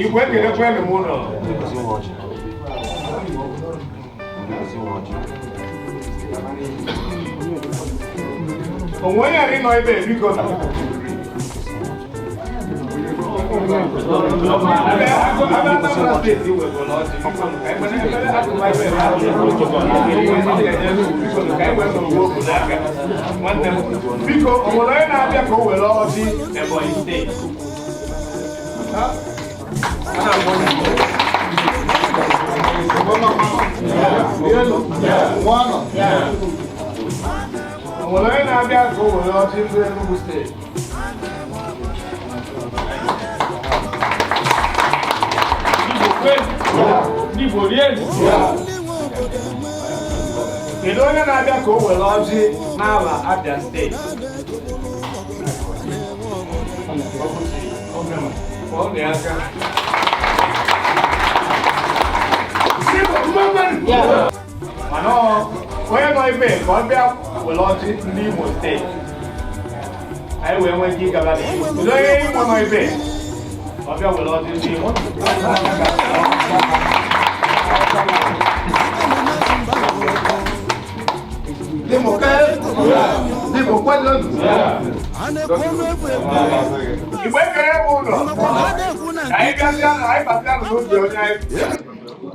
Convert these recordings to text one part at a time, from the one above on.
Igbo, ekelekwenụ m ụlọ. Onwe onye ghara ịnọ ebe a, biko. Ebe ebe Anambra Steeti wegoro ọjị, biko, ka anyị nwere ebe akụkụ ebe ebe ahụ. Biko, ka anyị nwere owu okwu n'aka. Nwanne m, biko, o nwere onye na-abịa ka o were ọjị Ebonyi Steeti? Ha? A na-akpọ onye. O nwere onye na-abịa ka o were ọjị ndị Enugu Steeti? Igbo kwenu! Ndị Igbo rienu! Kedu onye na-abịa ka o were ọjị n'ala Abia Steeti? Kpọọ ya aka. Igbo, mma. Mana onye nọ ebe ka ọ bịa were ọjị ndị Imo Steeti, anyị wee nwee ike ịgaba n'ihu. Kedu onye Imo nọ ebe ka ọ bịa were ọjị ndị Imo? Igbo Igbo kwenu! Igbo, ekele m ụlọ. Ka anyị bịazịa na anyị basịa n'obi onye anyị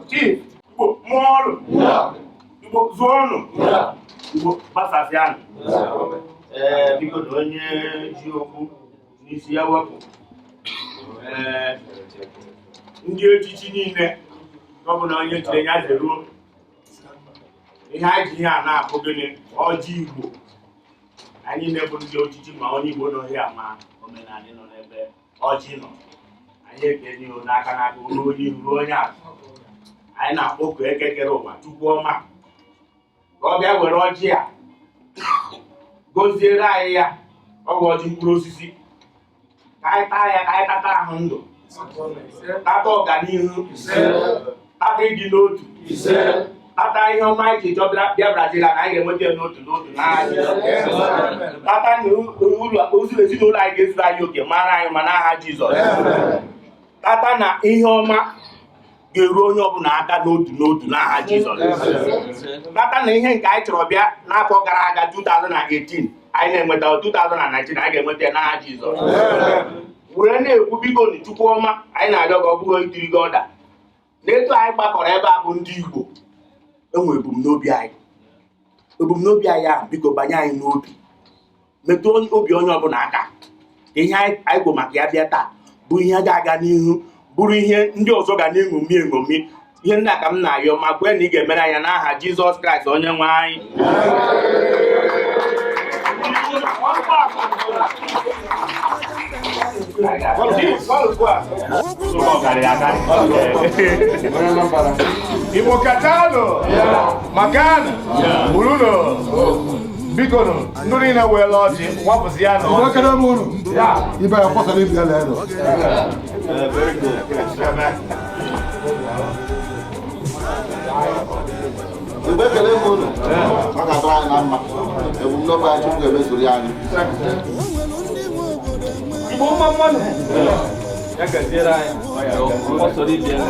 chief. Igbo mụọ ọrụ, Igbo zụọ ọnụ, Igbo gbasasịanụ. Ee, biko, na onye ji okwu n'isi ya wepụ. Ee, ndị echichi niile, ọ bụ na onye chiri ya zeruo ihe anyị ji ihe a na-akpụ gịnị, ọjị Igbo. Anyị niile bụ ndị ochichi, ma onye Igbo n'ọhịa ma omenala nọ n'ebe ọjị nọ, anyị ekenye n'aka n'aka ruo onye ihu ruo onye azụ. Anyị na-akpọku ekekere ụwa, Chukwu ọma, ka ọ bịa were ọjị a goziere anyị ya. Ọ bụ ọjị mkpụrụ osisi, ka anyị taa ya, ka anyị tata ahụ ndụ, tata ọganihu, tata ịdị n'otu, tata ihe ọma anyị ji chọ bịa Brazil na anyị ga-enweta ya n'otu n'otu n'aha Jizọs. Tata na ụlọ ozu ezinụlọ anyị ga-ezuru anyị oke mara anyị ma n'aha Jizọs. Tata na ihe ọma ga-eru onye ọbụla aka n'otu n'otu n'aha Jizọs. Tata na ihe nke anyị chọrọ bịa n'afọ gara aga, 2018, anyị na-enweta 2019, anyị ga-enweta ya n'aha Jizọs. Were na-ekwu, biko na Chukwu ọma, anyị na-arịọ gị, ọ bụghị itiri gị ọda n'etu anyị gbakọrọ ebe a bụ ndị Igbo enwe ebumnobi anyị. Ebumnobi anyị ahụ, biko, banye anyị n'obi, metụ obi onye ọbụla aka, ka ihe anyị kwụ maka ya bịa taa bụ ihe ga-aga n'ihu, bụrụ ihe ndị ọzọ ga na-eṅomi eṅomi. Ihe ndị a ka m na-ayọ ma kwee na ị ga-emere anya n'aha Jizọs Kraịst, onye nwe anyị. Igbo kachanụ, makanụ, burunu, biko nụ, ndị niile were ọjị wapụzi ya na ọjị. Ekele m unu. Ibe ya kwasara ibe ya leenụ. Igbo, ekele m unu. Ọ ga-adịrị anyị na mma. Ebumnobi anyị, Chukwu ga-emezuru ya anyị. Igbo mma mmanụ, ya gaziere anyị ọsọrọ ibe ya.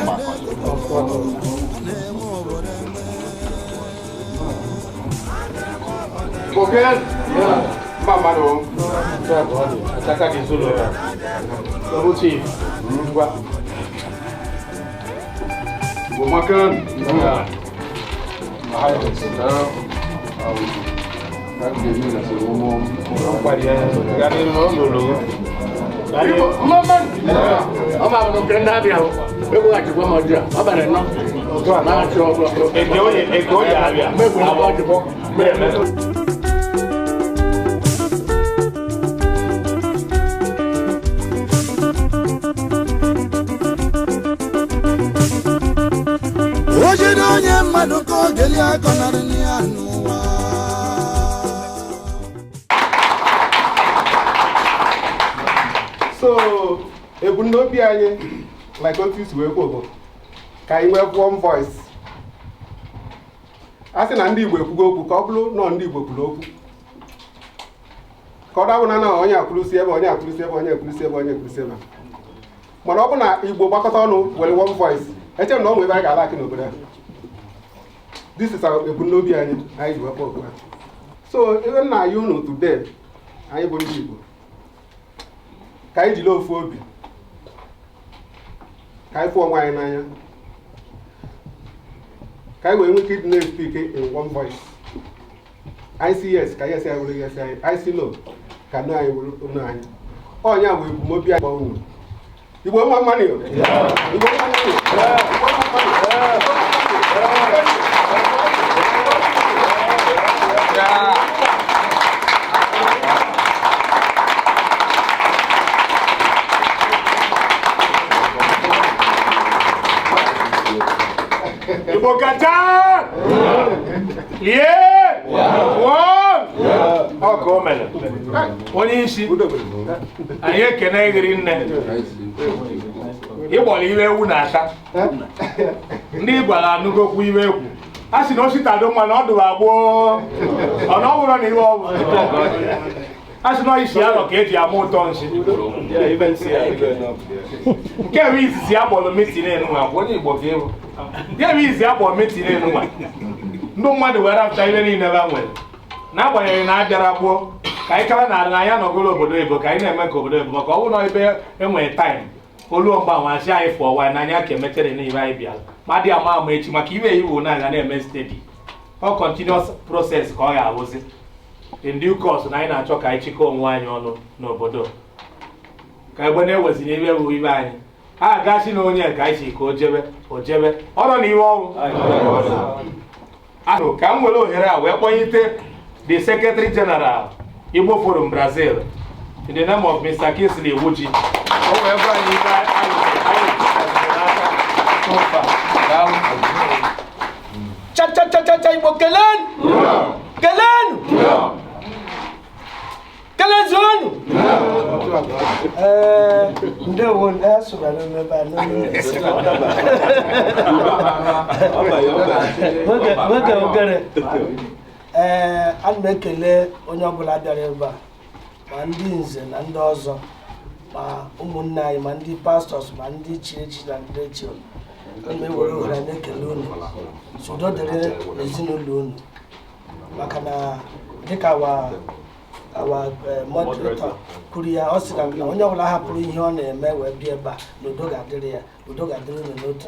Oke mba mmadụ. Achaka gị zụlọ ya. Double chief. Ngwa. Igbo makanụ. Gaa n'ihu n'ụlọ. Igbo mma mmadụ. Ọ ma bụ nke ndị abịa ahụ eweghachikwa m ọjị a ọ bara nọ na-achị ọgụ. Eke onye, eke onye abịa. Mgbe na ọjị bụ O jide onye mmadụ ka o geli akọnarị ya n'ụwa. So ebumnobi anyị, like otu isi wee kwuo, bụ ka anyị nwee one voice. A sị na ndị Igbo ekwugo okwu, ka ọ bụrụ nọọ ndị Igbo kwuru okwu, ka ọ dabụ na onye akwurusi ebe, onye akwurusi ebe, onye ekwurusi ebe, onye ekwurusi ebe. Mana ọ bụ na Igbo gbakọta ọnụ were one voice, eche m na ọ nwere ebe anyị ga-ala akị n'obodo a. This is our ebumnobi anyị anyị ji wepụ okwu a. So ebe m na-ayọ unu today, anyị bụ ndị Igbo, ka anyị jiri ofu obi, ka anyị fụ onwe anyị n'anya, ka anyị wee nwee ike ịdị na-speak in one voice. Anyị si yes, ka yes anyị were yes anyị. Anyị si no, ka no anyị were no anyị. Ọnya bụ ebumnobi anyị. Unu Igbo, mma mma nụ. Igbo, mma mma nụ. Igbo, mma mma nụ. Igbo kacha lie ọ ka o mere. Onye isi anyị, ekene gịrị nne. Ịgbọrọ iwe ewu na-ata, ndị gwara anụgokwu iwe ekwu. A sị na ositadụ mma na ọ dụrụ agboo ọ na ọ bụrụ na iwe ọ bụ a sị na isi alọ ka eji ama ụtọ nsị. Nke bụ izizi akpọrọ meeting enunwa bụ onye Igbo ka ịbụ. Nke bụ izizi akpọrọ meeting enunwa, ndị mmadụ were apụta ihe niile ha nwere, n'agbanyeghị na abịara gboo ka anyị kara na ala ya nọgoro obodo oyibo, ka anyị na-eme ka obodo oyibo, maka ọ bụrụ na ebe enwere time oluo mgbanwe asị anyị fụọ nwaanyị n'anya ka emechere n'ihe anyị bịara ma dị ama ama echi, maka iwe iwu na aga na-eme steady, ọ continuous process ka ọ ga-abụzi in due course. Na anyị na-achọ ka anyị chịkọọ onwe anyị ọnụ n'obodo, ka egbe na-ewezina iwe bụ ibe anyị a gasị na onye ka anyị si ka o jebe o jebe ọrọ na iwe ọnwụ ahụ. Ka m were ohere a wee kpọnyite the Secretary General, Igbo Forum Brazil, in the name of Mr. Kingsley Iwuji, o wee gwa anyị ibe anyị n'aka so far. Daalụ. Cha cha cha cha cha! Igbo, kelenu, kelenu, kelezuonu. Ee, ndewo. Esogara m ebe a n'olu nwoke ogere. Ee, ana m ekele onye ọbụla bịara ebe a, ma ndị nze na ndị ọzọ, ma ụmụnne anyị, ma ndị pastors, ma ndị chiri echichi na ndị echiri. Ana m ewere ohere na-ekele unu, so udo dịrị n'ezinụlọ unu, maka na dịka our moderator kwuru ya, ọ sị na onye ọbụla hapụrụ ihe ọ na-eme wee bịa ebe a, na udo ga-adịrị ya, udo ga-adịrị unu n'otu.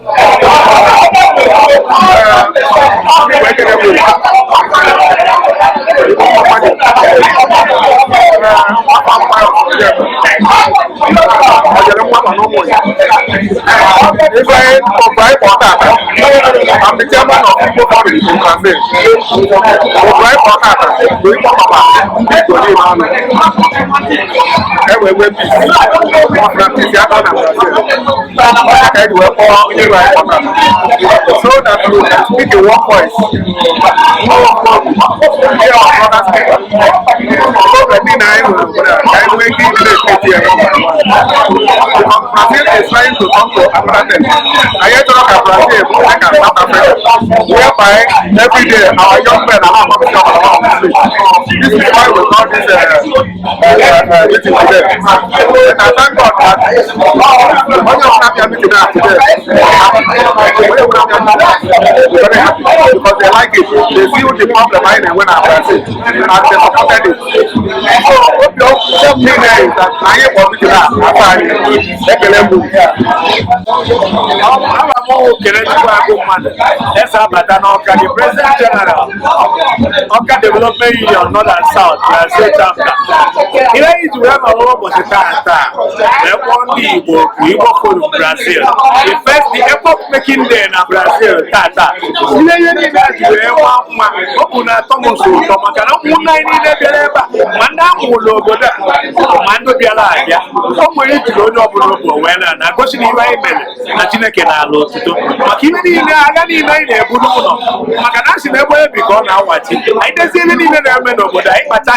I'm the chairman of Igbo Forum in Brazil. Otu tata bụ ịkpọ maka ndị Igbo niile ọnụ. E wee nwee peace. Na peace ya nọ na Brazil. Ọ ka eji wee kpọọ onye nwe anyị kpọtara. So that we can speak in one voice. Hear our brother speak. Problem niile anyị nwere obodo a, ka anyị nwee ike ịdị na-ekpeti ya. Because Brazil is trying to come to another thing. Anyị chọrọ ka Brazil bụ like South Africa, whereby every day our young men are not coming out on the street. This is why we call this meeting today. And I thank God that onye ọbụla bịa meeting now today, onye ọbụla bịa meeting very happy because they like it. They feel the problem anyị na-enwe na Brazil and they supported it. So obi niile is that na anyị kpọrọ meeting a asa anyị ekele mbụ. Ama m ọwụ Kelechukwu Agụ mmadụ ese abata n'Ọka, the President General, Ọka Development Union North and South, Brazil chapter. Ihe anyị ji wee nọrọ ụbọchị taa taa wee kpọọ ndị Igbo oku, Igbo Forum Brazil, the first, the epoch making day na Brazil taa taa. Ihe niile a ji wee nwa mma, ọ bụ na-atọ m nso ụtọ, maka na ụmụnne anyị niile bịara ebe a, ma ndị amụrụ n'obodo a, ma ndị bịara abịa, o nwere ijiri onye ọbụla obi wee na na-agosi na ihe anyị mere na Chineke na-ala otuto. Maka ibe niile agha niile anyị na-ebu n'ụlọ, maka na asị na ebe ebi ka ọ na-awachi. Anyị dezie ihe niile na-eme n'obodo anyị, kpacha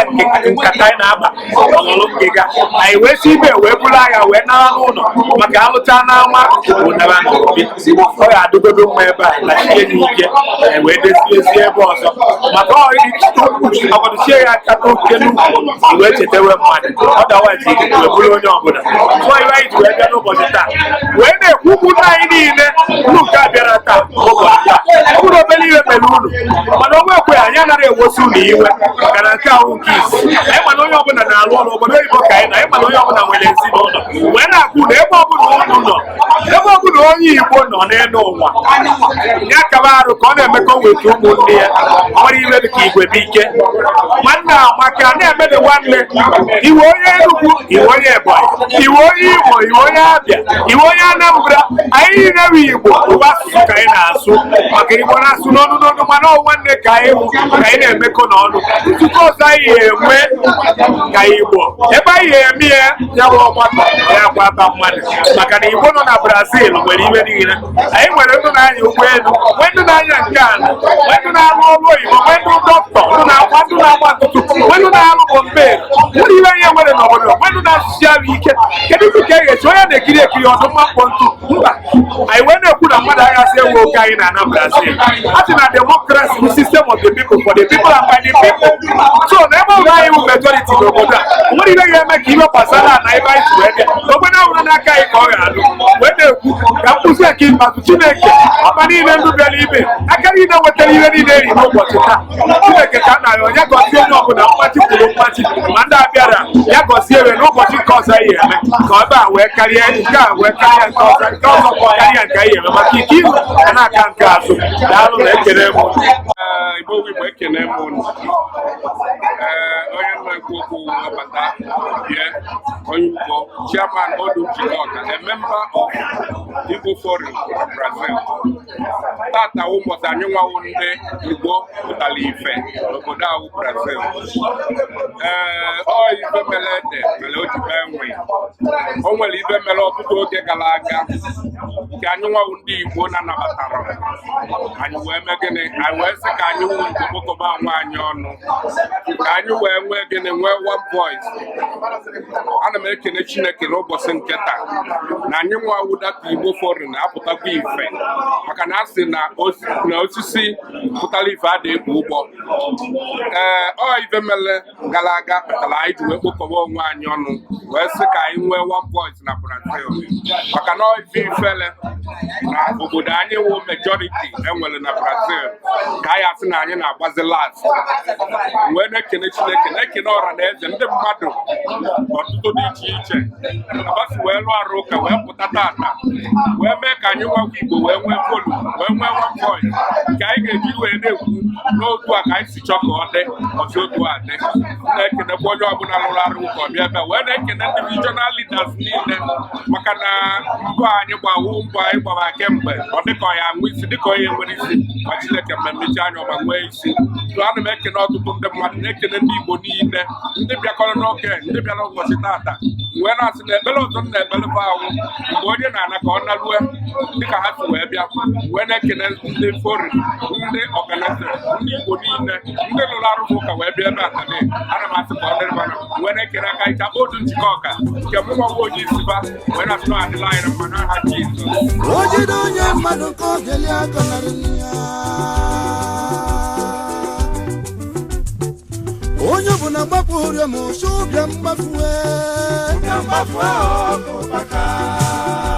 nkata anyị na-aba ọlụlụ ngịga, anyị wee si ibe wee buru agha wee nara n'ụlọ, maka alụcha n'ama bụ nara n'obi. Ọ ga-adịgodo mma ebe a na chie dị ike, anyị wee dezie ebe ọzọ, maka ọgọdụchie ya aka n'oke n'ukwu wee chetewe mmadụ ọdawaji ikuku wee bụrụ onye ọbụla tụọ iwe anyị ji wee bịa n'ụbọchị taa wee na-ekwu ụmụnne anyị niile unu nke a bịara taa ụbọchị taa. Ọ bụrụ obere ihe mere unu, mana onwe ekwe anyị anaghị ewosi unu iwe, maka na nke ahụ nke isi anyị mana onye ọbụla na-alụ ọrụ obodo oyibo ka anyị na anyị mana onye ọbụla nwere ezinụlọ wee na-agwa unu ebe ọbụla unu nọ, ebe ọbụla onye Igbo nọ n'elu ụwa ya kaba arụ ka ọ na-emekọ wetu ụmụnne ya nwere iwe dịka igwe bụ ike nwanne amaka na-emede nwanne. Iwe onye Enugu, iwe onye Ebonyi, iwe onye Imo, iwe onye Abịa, iwe onye Anambra, anyị niile bụ Igbo. Ụba asụsụ ka anyị na-asụ, maka Igbo na-asụ n'ọnụ n'ọnụ, mana ọ nwanne ka anyị hụ ka anyị na-emekọ n'ọnụ. Nzukọ ọzọ anyị ga-enwe ka Igbo ebe anyị ga-eme ya, ya bụ ọgbakọ ya kwa aba mmadụ, maka na Igbo nọ na Brazil nwere iwe niile anyị nwere, ndụ na-anya ụgbọelu, nwee ndụ na-anya nke ala, nwee ndụ na-arụ ọrụ oyibo, nwee ndụ dọkịta, ndụ na-akwa, ndụ na-agba ntụtụ, nwee ndụ na-arụ bọmbe, nwere iwe ihe nwere n'obodo, nwee ndụ na-asụsi arụ ike. Kedu ka e ga-esi onye na-ekiri ekiri ọdụmma mkpọ ntu mba anyị wee na-ekwu na mmadụ aghasị ewu oke anyị na-ana Brazil? A sị na democracy bụ system of the people, for the people and by the people. So na ebe ụlọ anyị bụ majority n'obodo a, nwere ihe ga-eme ka ihe gbasara na ebe anyị si wee bịa ogbe na-awụrụ n'aka anyị ka ọ ga-alụ wee na-ekwu ka mkpụzi nke ikpeazụ. Chineke ọba niile ndụ bịara ibe aka niile nwetara ihe niile eri n'ụbọchị taa, Chineke ka nna ya onye gọzie onye ọbụla mmachi kwuru mmachi ma ndị abịara ya gọzie ewe n'ụbọchị nke ọzọ anyị eme ka ebe a wee karịa nke a, wee karịa nke ọzọ, nke ọzọ ka ọ karịa nke anyị eme, maka ike ihu ga na-aka nke azụ. Daalụ na ekele m. Igbo Igbo, ekene m unu. Ee, onye na-ekwu okwu abata bie onye ugbo, chairman odu njikọ ọka, a member of Igbo Forum Brazil. Tata ụbọchị anyị nwawo ndị Igbo pụtara ife n'obodo ahụ Brazil. Ee, ọ ife mere ede mere o ji bee nwe. O nwere ife mere ọtụtụ oge gara aga nke anyị nwawo ndị Igbo na-anabatara. Anyị wee mee gịnị? Anyị wee sị ka anyị wụ Igbo kpokọba onwe anyị ọnụ ka anyị wee nwee gịnị? Nwee one voice. Ana m ekene Chineke n'ụbọchị nke taa na anyị nwa wudata Igbo Forum apụtakwa ife, maka na a sị na osisi pụtara ife ada ekpu ụgbọ. Ee, ọ ife mere gara aga kpatara anyị ji wee kpokọba onwe anyị ọnụ wee sị ka anyị nwee one voice na Brazil, maka na ọ ife ifele na obodo anyị wụ majority enwere na Brazil ka anyị asị na anyị na-agbazi last. Wee na-ekene Chineke, na-ekene ọra na eze, ndị mmadụ ọtụtụ dị iche iche abasi wee lụọ arụ ụka wee pụta tata wee mee ka anyị nwekwa Igbo wee nwee volume, wee nwee one voice nke anyị ga-eji wee na-ekwu n'otu a ka anyị si chọọ ka ọ dị ọzọ otu a dị. Na-ekenekwa onye ọbụla lụrụ arụ ụka ọbịa ebe a, wee na-ekene ndị regional leaders niile, maka na mbọ anyị gbawu, mbọ anyị gbara kemgbe, ọ dịka ọ ya anwụ isi, dịka onye nwere isi, ma Chineke mmemmechi anya ọma nwee isi. So ana m ekene ọtụtụ ndị mmadụ, na-ekene ndị Igbo niile, ndị bịakọrọ n'oge, ndị bịara ụbọchị tata, wee na-asị na ekpere ọzọ m na-ekpere bụ ahụ mgbe onye na-ana ka ọ nalue dịka ha si wee bịa. Wee na-ekene ndị forum, ndị organizer, ndị Igbo niile, ndị lụrụ arụ ụka wee bịa ebe a tadị. Ana m asị ka ọ dịrị mana wee na-ekene aka ịcha otu njikọ ọka nke mụ nwa onye isi ba wee na-asị na ọ adịla anyị na mma n'aha Jizọs. O jide onye mmadụ ka ọ ga-eli akọnarị ya. Onye bụ na mgbapụ ụrịọm ụsụ ụbịa mgbafue.